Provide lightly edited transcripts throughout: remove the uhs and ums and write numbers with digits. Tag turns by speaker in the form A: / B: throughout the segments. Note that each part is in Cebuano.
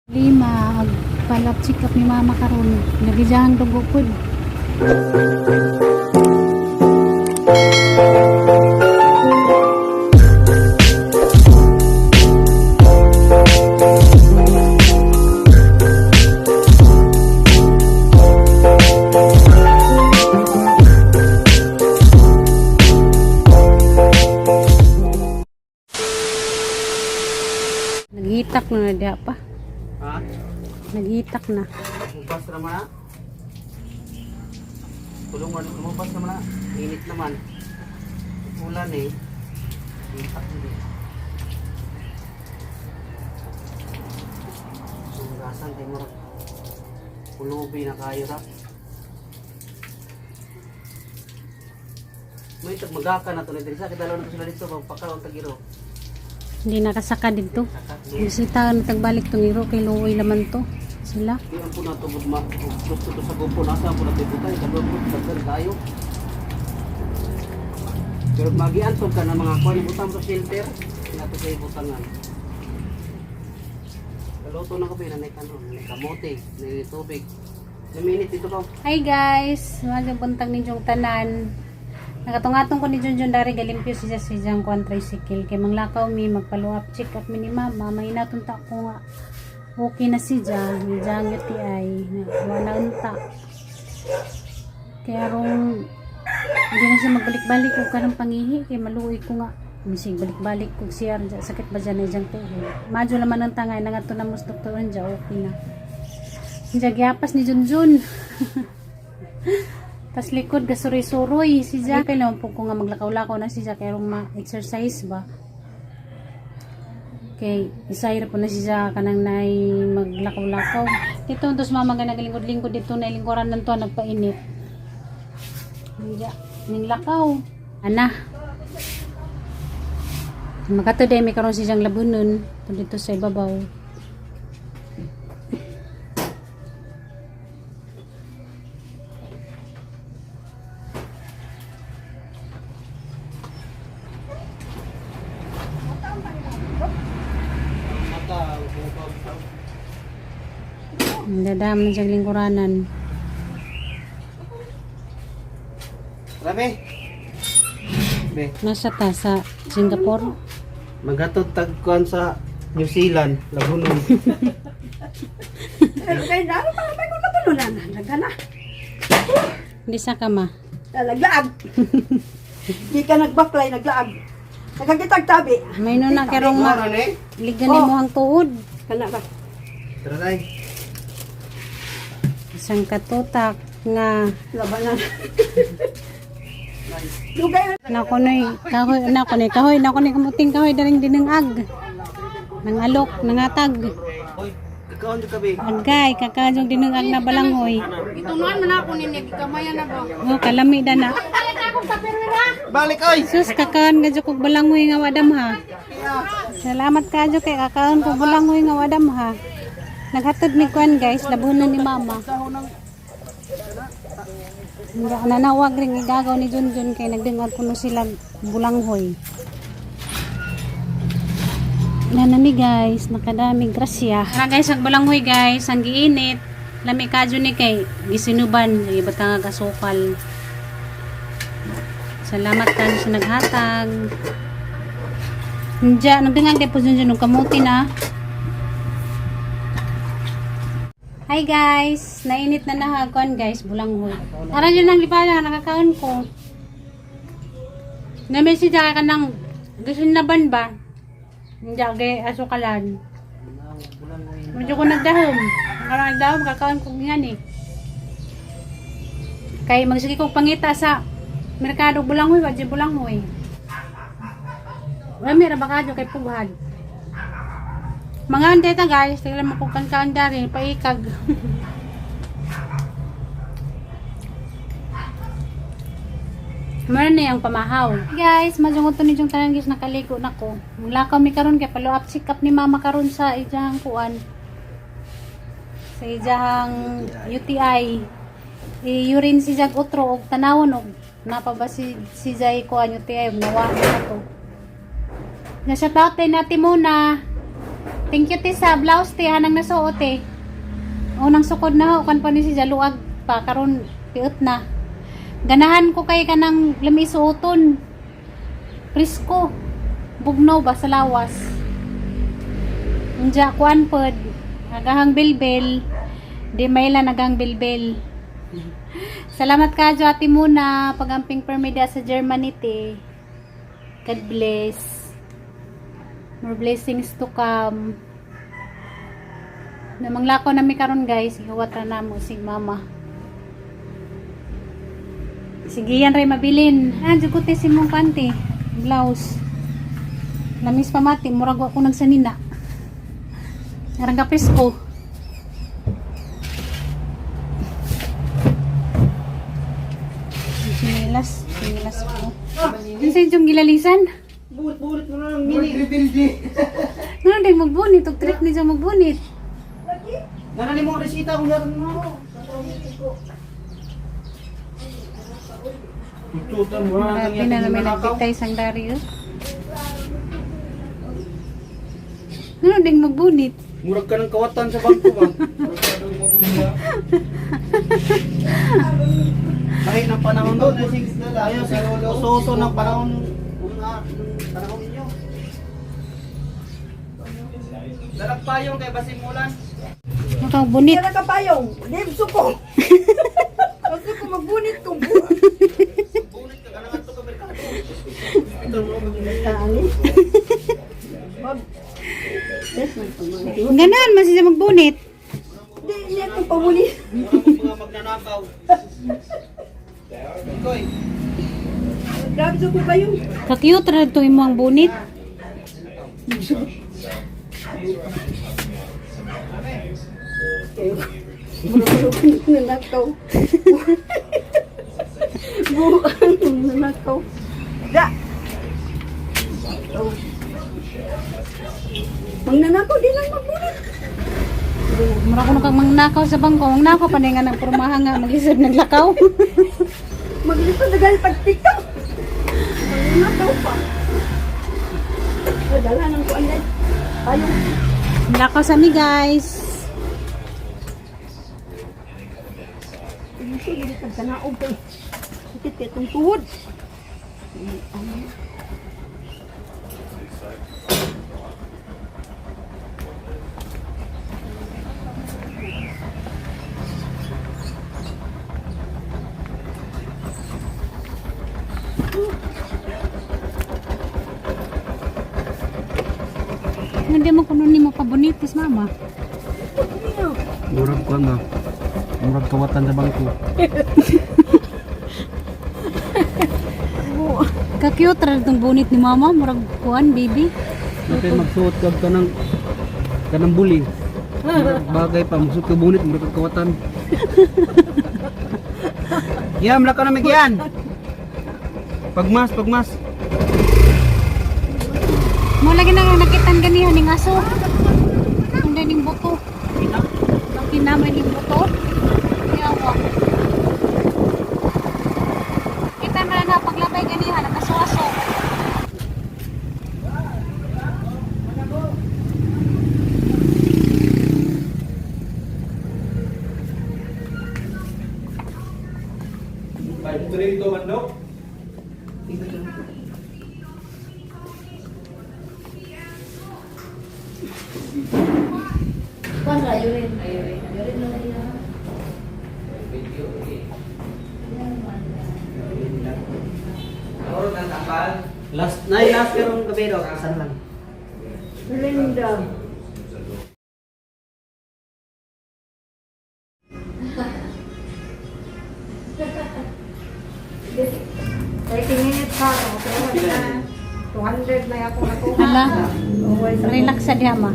A: Lima, ag palap check up ni mama karon. Nagijahang dugo pud. Naghitak na na diha pa.
B: Ha?
A: Naghitak na.
B: Ubas naman na. Tulungan, lumabas naman na. Init naman. Ulan eh. Itak hindi. Sunggasan tayo mo. Pulubi na kayo ra. May tag magaka na to ni diri sa kidalaw na to sila dito pagpakaw ang tagiro.
A: Hindi nakasaka dito.
B: Saka.
A: Bisita na tagbalik tong iro kay luoy laman to. Sila.
B: Di ang po na to ma gusto to sa grupo nasa po na to butay kadto po daghan tayo. Pero magiantog ka ng mga kuan ibutang sa shelter, nato sa ibutangan. Kaluto na kape na kanon, may kamote, may tubig. Naminit dito ka.
A: Hi guys, mga buntag ninyong tanan. Nakatungatong ko ni Junjun dari galimpyo siya sa siyang kuan tricycle kay manglakaw mi magpalo up check up mi ni mama may natunta ko nga okay na si Jang, ni Jang UTI nga wala unta. Kaya rong hindi na siya magbalik-balik og kanang pangihi kay maluoy ko nga misig balik-balik kog CR dya, sakit ba dyan na diyang tuhod. Madyo laman ang tangay nangadto na mos doktor unja okay na. Diya gihapas ni Junjun. Tas likod gasuroy-suroy si Jack. Kaya naman po ko nga maglakaw-lakaw na si Jack kaya ma-exercise ba. Kay isay ra po na si Jack kanang nay maglakaw-lakaw. Dito dos mama nga naglingkod-lingkod dito na lingkuran ng to nagpainit. Diya, ning lakaw. Ana. Makato day may karon si Jang labunon dito sa ibabaw.
B: Mata, bubab.
A: Ang dadam na siyang lingkuranan.
B: Rabe. Be,
A: Nasa ta sa Singapore.
B: maghatod tag kuan sa New Zealand, Lagunon.
C: Pero kay na pa pa ko na na nagana.
A: Hindi sa kama.
C: Naglaag. Di ka nagbaklay naglaag. Nagkakitag tabi.
A: May no na kerong ma
B: Maro ni?
A: ligan ni mo ang tuod.
C: Kana ba?
B: Tara tay.
A: Isang katutak nga
C: Labanan. Dugay
A: nakunoy kahoy nakunoy kahoy nakunoy kamuting kahoy daring dinengag. Nang alok, nangatag.
B: Oy, kakaon jud ka be.
A: Agay, kakajong dinengag na balanghoy.
D: Itunuan man ako ninyo, gikamaya na ba?
A: Oh, kalami da na.
B: Balik oy.
A: Sus, kakaon nga kog balanghoy nga wadam ha. Salamat kadyo kay kakaon kog balanghoy nga wadam ha. Naghatod mi kuan guys, labunan ni mama. Hindi nanawag rin igagaw ni Junjun kay nagdingag kuno sila bulanghoy. Nanami guys, nakadami grasya. Tara guys, ang bulanghoy guys, ang giinit. Lami kadyo ni kay gisinuban, ibatang asukal. Salamat kayo sa naghatag. Diyan, nagdingag din po dyan dyan, kamuti na. Hi guys! Nainit na nahagkuan guys, bulanghoy. Tara dyan ang lipada, nakakaon ko. Namin si Jaka ka ng gisinaban ba? Hindi, kay asukalan. Medyo ko nagdahom. Karang nagdahom, kakaon ko nga eh. Kay magsige kong pangita sa merkado bulanghoy, wadya bulanghoy. Wala meron ba kadyo kay pughad. Mga andeta guys, tignan mo kung kankaan dari, paikag. Meron na yung pamahaw. Guys, majungot to ni yung tanan guys, nakaligo na ko. Mula mi karon kay follow up check up ni mama karon sa ijang kuan. Sa ijang UTI. I-urine si Jag utro og tanawon og napa ba si Jai kuan UTI nawa na to. Na shout out din natin muna. Thank you, te, sa blouse, te. Hanang nasuot, te. Unang sukod na ho, kan pa ni si Jaluag pa karon piot na. Ganahan ko kay kanang lami suoton. Presko. Bugnaw ba sa lawas. Unja kuan pod. Agahang bilbil. Di maila nagang bilbil. Salamat ka Ate Muna pagamping permida sa Germany te. God bless. More blessings to come. Namanglakaw nami karon guys, ihuwat ra namo si mama. Sige yan ray mabilin. Ah, jud ko te si mong panty, blouse. Lamis pa mati, murag wa ko nagsanina. Narang kapis ko. Sinilas, sinilas ko. Ano sa inyong gilalisan?
B: Bulit-bulit mo na lang mini.
A: Ano din magbunit? Og trip ni siya magbunit.
B: Nanani mo ang resita kung meron mo. Tututan mo na
A: Grabe na naman nagtitay sang Dario. Ano din magbunit?
B: Murag ka ng kawatan sa bangko ba? Kahit ng panahon doon, ayaw sa uso-uso ng panahon una, ng panahon ninyo. Dalag payong kay basimulan.
A: Nakagbunit.
C: Kaya nakapayong. Di suko. Kasi ko magbunit kong buwan.
B: Bunit ka kanang ato ka merkado.
C: Tani. Mag. Yes, magpamuli.
A: Ganan, mas siya magbunit.
C: Di, di akong pamuli.
B: Murag kang mga magnanakaw. Koy,
C: Grabe suko kayo.
A: Ka-cute ra to imo ang bunit.
C: Murag ko nanakaw. Buwan nanakaw. Da. Oh. Magnanakaw, di lang magbunit.
A: Mura ko kang mangnakaw sa bangko. Mangnakaw pa nga ng pormaha nga maglisod naglakaw.
C: Maglito na dahil pagtikaw. Magnanakaw pa. Dala ng kuan dahil. Payong.
A: Lakaw sa mi guys.
C: Ito, hindi ka kanaog kay. Sakit kay itong tuhod.
A: Hindi mo kuno nimo pabunitis mama.
B: Murag ko ano. Murag kawatan sa bangko.
A: Ka-cute ra tong bunit ni mama, murag kuan baby.
B: Napay magsuot ka ka ng kanang buli. Murag bagay pa magsuot ka bunit murag ka kawatan. Yam laka na migyan. Pagmas, pagmas.
A: Mo lagi na nga nakitan ganihan ning aso. Hindi ning buto. Kinamay ning buto. Yawa. Kita na na paglabay ganihan ang aso-aso.
B: Last na last karong gabi daw kasan lang.
C: Linda.
A: Hala. Relax sa diha ma.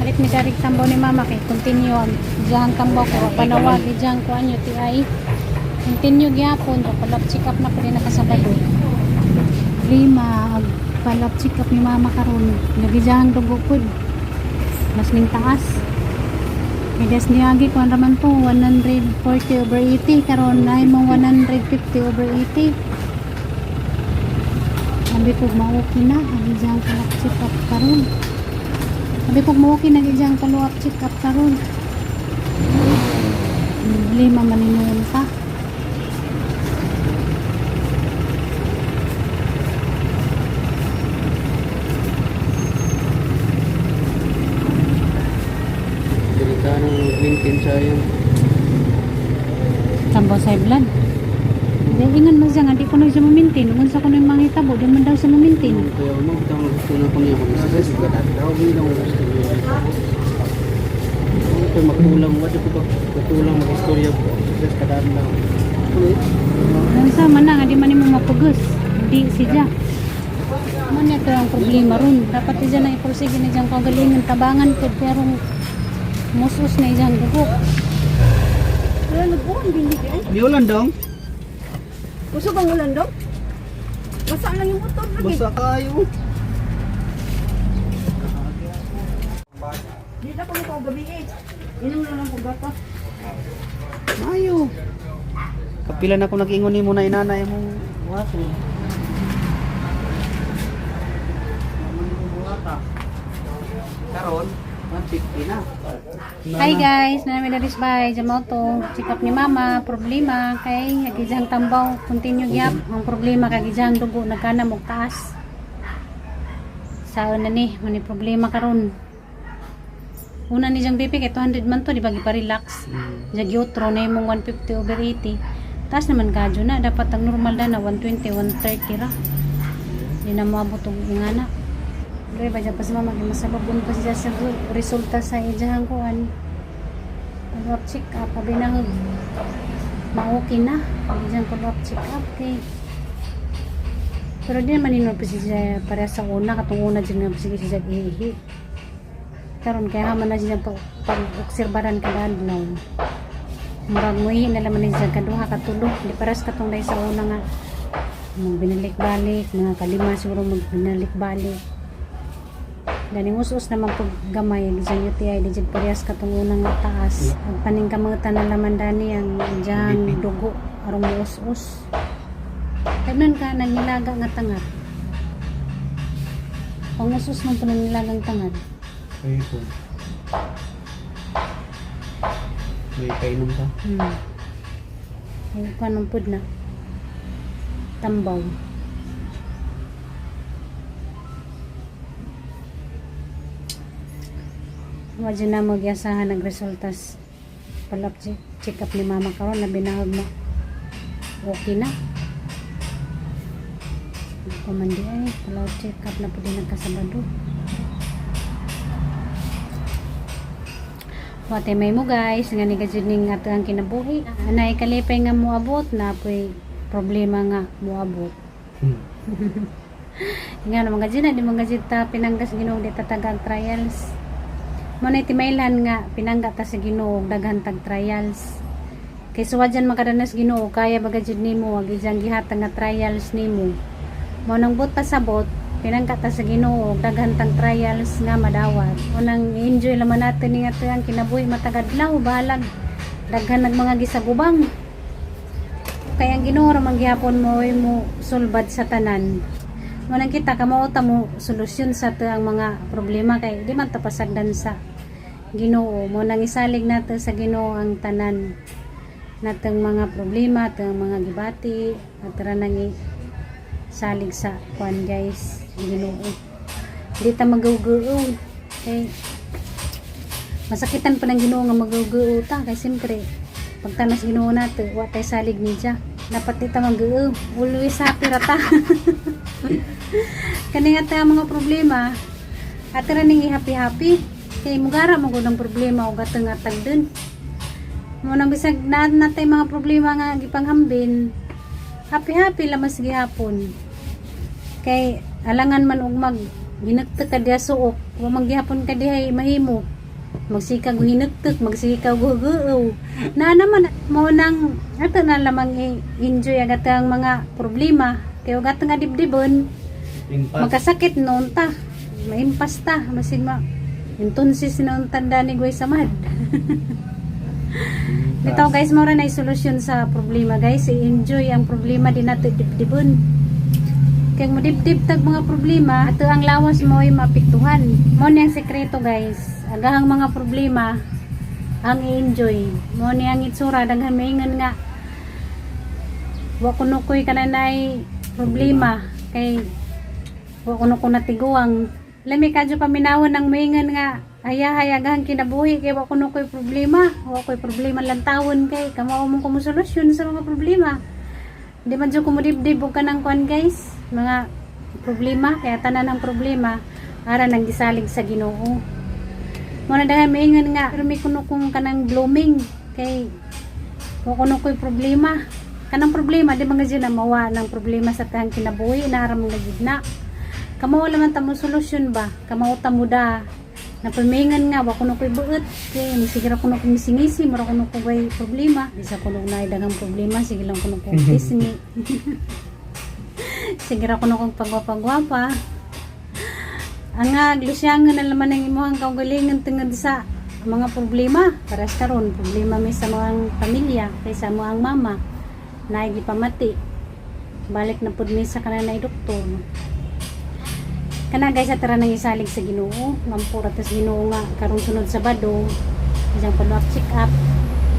A: Kalit mi darig tambaw ni mama kay continue ang diyang tambaw ko panawag diyang kuan UTI. Continue gyapon, follow-up check up na pala nakasabado. Lima, ag follow-up check up ni mama karon. Nagijahang dugo pud. Mas ning taas. Kaya niagi kuan raman to 140 over 80 karon na imong 150 over 80. Sabi ko ma-okay na ang ijang follow-up check up karon. Sabi ko ma-okay na ang ijang follow-up check up karon. Lima man pa.
B: Delikado ng maintain sa iyo.
A: Tambo sa blood. Di ingon man siya nga di ko na siya mamintin. Unsa ko na yung mga hitabo, di man daw siya mamintin.
B: Kaya mo bitaw nga gusto na ko niya kung stress ba daw bilang gusto niya. Kaya makulang wa ko ba makulang mag-istorya ko. Stress kada adlaw.
A: Unsa man na nga di man nimo mapugos. Di siya. Man ito ang problema ron. Dapat siya na iprosige na diyang kagalingon tabangan ko pero musos na iyang dugo.
C: Wala nag-uwan din di ay.
B: Di ulan dong.
C: Gusto bang ulan dong? Basa lang yung motor lagi.
B: Basta kayo.
C: Di na ko mo gabi eh. Inom na lang ko gatas.
B: Mayo. Kapila na ko nag-ingon nimo na inanay mong buhaton. Karon, 150 na.
A: Hi guys, na namin daris by Jamoto. Check up ni mama, problema kay agijang tambaw, continue gyap. Ang problema kay agijang dugo nagkana og taas. Sao na ni, mani problema karon. Una ni jang BP kay 200 man to, di ba gipa-relax. Mm. Giotro na imong 150 over 80. Taas naman kadyo na, dapat ang normal na na 120, 130 ra. Di na moabot og ingana. Doy ba dyan pa si mama, kay masalubon pa siya sa resulta sa ijahang kuan. Follow-up check up, abi nang ma-okay na. Ijahang follow-up check up kay. Pero di naman nino pa siya para sa una, katong una dyan nga pa siya siya ihi. Karon kaya haman na siya pag-obserbaran kada adlaw. Murag muihi na laman ni siya kaduha katulo. Di paras katong dahil sa una nga magbinalik-balik, mga kalima siguro magbinalik-balik. Ganing us-us naman pag gamay, dyan UTI, di dyan parehas katong unang taas. Ang paningkamutan na laman dani ang dyan dugo, arong muus-us. Kaya ka, nangilaga nga tangat. Pangusos man po nangilagang tangat.
B: Ay po. May painom ka.
A: Ay, kanong pud na. Tambaw. Wadyo na magyasahan nagresultas. Palap check up ni mama karon na binahog mo. Okay na. Kumandi ay palap check up na pud din nagkasabado. Wate may mo guys, nga ni gajud ning ato ang kinabuhi. Anay kalipay nga moabot na po'y problema nga moabot. Nga naman gajud na di man gajud ta pinanggas Ginoo di ta tagag trials. Mo na timaylan nga pinangga ta sa Ginoo og daghan tag trials. Kay suwadyan makadanas Ginoo kaya ba gajud nimo ag ijang gihatag nga trials nimo. Mo nang but pasabot pinangga ta sa Ginoo og daghan tag trials nga madawat. Mo nang enjoy laman natin ni ato ang kinabuhi matagadlaw bahalag daghan nag mga gisagubang. Kay ang Ginoo ra man gihapon mo oy mo sulbad sa tanan. Mo nang kita kamao ta mo solusyon sa ato ang mga problema kay di man ta pasagdan sa Ginoo. Mo nang isalig nato sa Ginoo ang tanan natong mga problema, atong mga gibati, at ra nang salig sa kuan guys, Ginoo. Di ta magugoo kay masakitan pa ng Ginoo nga magugoo ta kay siyempre pagtanas Ginoo nato wa tay salig niya. Dapat di ta magugoo, always happy ra ta. Kani nga ta mga problema at ra ning happy happy kay mugara mo gud ang problema og atong atag dun. Mo nang bisag na natay mga problema nga gipanghambin, happy happy lamas gihapon. Kay alangan man og mag ginagta ka diha suok, wa man gihapon ka diha mahimo. Magsikag hinagtak, magsikag huguaw. Na naman mo nang ato na lamang i-enjoy ang atang mga problema. Kaya ug ato nga dibdibon,
B: Impas.
A: magkasakit noon ta. Maimpas ta, masig ma intunsis noon tanda ni Goy Samad. Bitaw guys, mao ra na solusyon sa problema, guys. I-enjoy ang problema di nato dibdibon. Kay mo dibdib tag mga problema, ato ang lawas mo ay maapektuhan. Mo ni ang sekreto, guys. Agahang mga problema ang i-enjoy. Mo ni ang itsura daghan maingon nga wa kuno koy kananay problema kay wa kuno ko natiguang. Lami kadyo paminawon ang maingon nga ayahay agahang kinabuhi kay wa kuno koy problema. Wa koy problema lantawon kay kamao mo kumusolusyon sa mga problema. Di man jud kumudibdib og kanang kuan, guys, mga problema kaya tanan ang problema ara nang gisalig sa Ginoo. Mo na daghan maingon nga pero may kuno kong kanang blooming kay wa kuno koy problema. Kanang problema di man gud na mawa ng problema sa tang kinabuhi na ara man gud na. Kamao wala man ta mo solusyon ba? Kamao ta mo da. Napamingan nga, wa kuno ko'y buot. Kay, sige ra kuno ko'y misingisi, mura kuno ko ko'y problema. Di sa kuno na daghang problema, sige lang kuno ko'y pisngi. Sige ra kuno kong pagwapa-gwapa. Ang nga, glusyangan na laman ang imuhang kaugalingon tungod sa mga problema. Paras karon problema may sa mga pamilya, kaysa mo ang mama, naigipamati. Balik na pud mi sa kananay doktor. Kana guys, atara nang isalig sa Ginoo. Ngampura tas Ginoo nga karong sunod Sabado, isang follow up check up.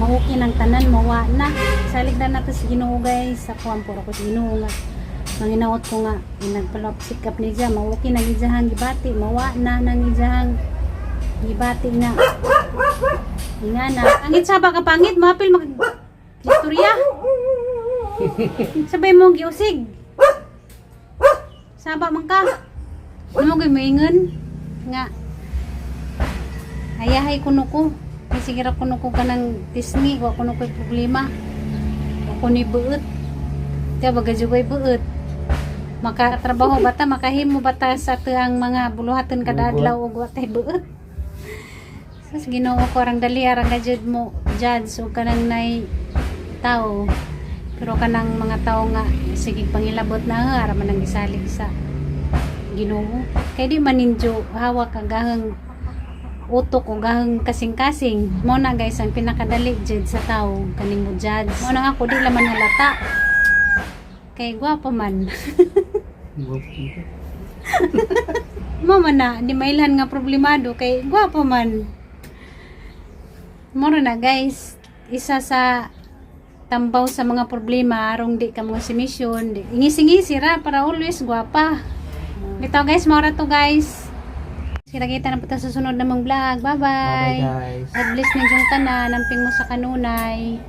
A: Mauki ng tanan, mawa na. Salig na nato sa Ginoo, guys. Ako ampura ko sa Ginoo nga. Manginaot ko nga nag-follow up check up niya, mauki na gijahang gibati, mawa na nang ijahang gibati nga. Ingana. Ang itsaba ka pangit, mapil mag istorya. Sabay mo giusig. Saba man ka. Ano mo moingon nga ayahay kuno ko. Kasi sige ra kuno ko kanang tismi, wa kuno ko'y problema. Wa ko ni buot. Kaya baga jugay buot. Makatrabaho bata, makahimo bata sa tuang mga buluhaton kada adlaw ug wa tay buot. Sus, Ginoo ko, arang dali arang ka jud mo judge ug kanang nay tao. Pero kanang mga tao nga sige pangilabot na ara man ang gisalig sa Ginoo. Kay di man ninyo hawak ang gahang utok o gahang kasing-kasing. Mo na guys ang pinakadali jud sa tao kaning mo judge. Mo na ako di laman halata. Kay gwapo man. Mo man na di mailhan nga problemado kay gwapo man. Moro na guys, isa sa tambaw sa mga problema arong di ka mo si mission, di ingisi-ngisi ra para always gwapa. Bitaw guys, mora to guys. Kita-kita na po tayo sa susunod namang vlog.
B: Bye
A: Bye-bye.
B: guys.
A: God bless ninyong tanan. Amping mo sa kanunay.